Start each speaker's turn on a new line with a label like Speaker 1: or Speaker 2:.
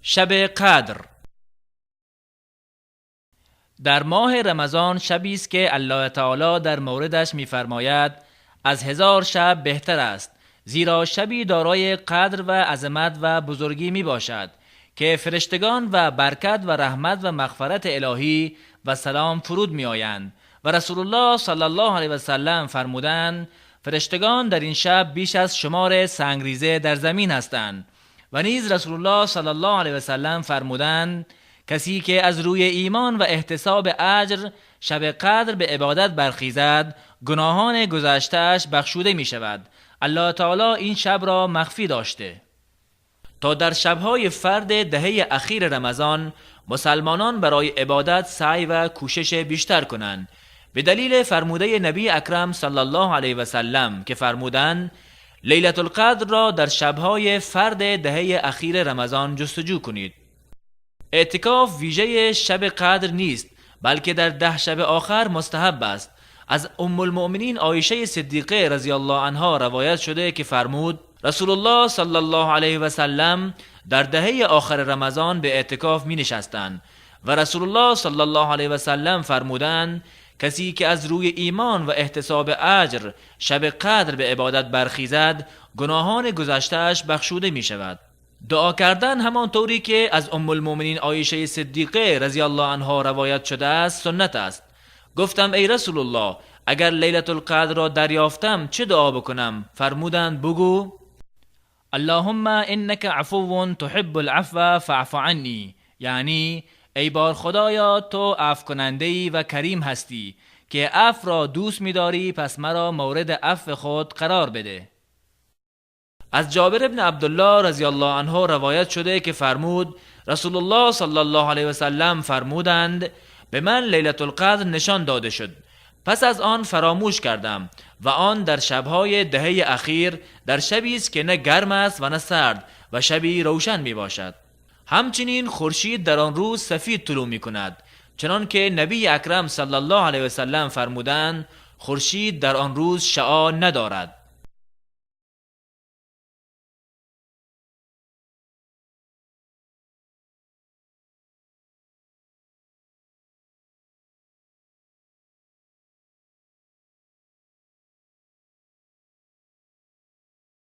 Speaker 1: Шаби Қадр дар моҳи Рамазон шабест ки Аллоҳ таъоло дар мавридаш мефармояд: аз 1000 шаб беҳтар аст, зеро шабе дорои қадр ва азамат ва бузургӣ мебошад ки фариштагон ва баракат ва раҳмат ва мағфирати илоҳӣ ва салом фуруд меоянд. Ва Расулуллоҳ саллаллоҳу алайҳи васаллам фармуданд: фариштагон дар ин шаб беш аз шумори сангреза дар замин ҳастанд. Ва низ Расулуллоҳ саллаллоҳу алайҳи васаллам фармуданд: касе ки аз рӯи имон ва эҳтисоби аҷр шаби қадр ба ибодат бархезад, гуноҳони гузаштааш бахшуда мешавад. Аллоҳ таъоло ин шабро махфӣ доштааст то дар шабҳои фарди даҳаи ахири Рамазон мусалмонон барои ибодат саъй ва кӯшиш бештар кунанд. Ба далели фармудаи Набии Акрам саллаллоҳу алайҳи васаллам ки фармуданд: Лайлатулқадрро дар шабҳои фарди даҳаи ахири Рамазон ҷустуҷӯ кунед. Эътикоф вижаи шаби Қадр нест, балки дар 10 шаби охир мустаҳаб аст. Аз Уммулмӯъминин Оишаи Сиддиқа разияллоҳу анҳо ривоят шуда ки фармуд: Расулуллоҳ саллаллоҳу алайҳи васаллам дар даҳаи охири Рамазон ба эътикоф менишастанд ва Расулуллоҳ саллаллоҳу алайҳи васаллам фармуданд: касе ки аз рӯи имон ва эҳтисоби аҷр шаби Қадр ба ибодат бархезад, гуноҳони гузаштааш бахшуда мешавад. Дуо кардан ҳамон тавре ки аз Уммулмӯъминин Оишаи Сиддиқа разияллоҳу анҳо ривоят шудааст суннат аст. Гуфтам: эй Расулуллоҳ, агар Лайлатулқадрро дарёфтам чӣ дуо бикунам? Фармуданд: бигӯ: Аллоҳумма иннака афуввун туҳиббул афва фаъфу аннӣ, яъне эй бор Худоё, ту афвкунандаӣ ва карим ҳастӣ ки афвро дӯст медорӣ, пас маро мавриди афви худ қарор бидеҳ. Аз Ҷобир ибни Абдуллоҳ разияллоҳу анҳу ривоят шуда ки фармуд: Расулуллоҳ саллаллоҳу алайҳи васаллам фармуданд: ба ман Лайлатулқадр нишон дода шуд, пас аз он фаромӯш кардам ва он дар шабҳои даҳаи ахир дар шабест ки на гарм аст ва на сард ва шаби равшан мебошад. Ҳамчунин хуршед дар он рӯз сафед тулӯъ мекунад, чунон ки Набии Акрам саллаллоҳу алайҳи васаллам фармуданд: хуршед дар он рӯз шуоъ надорад.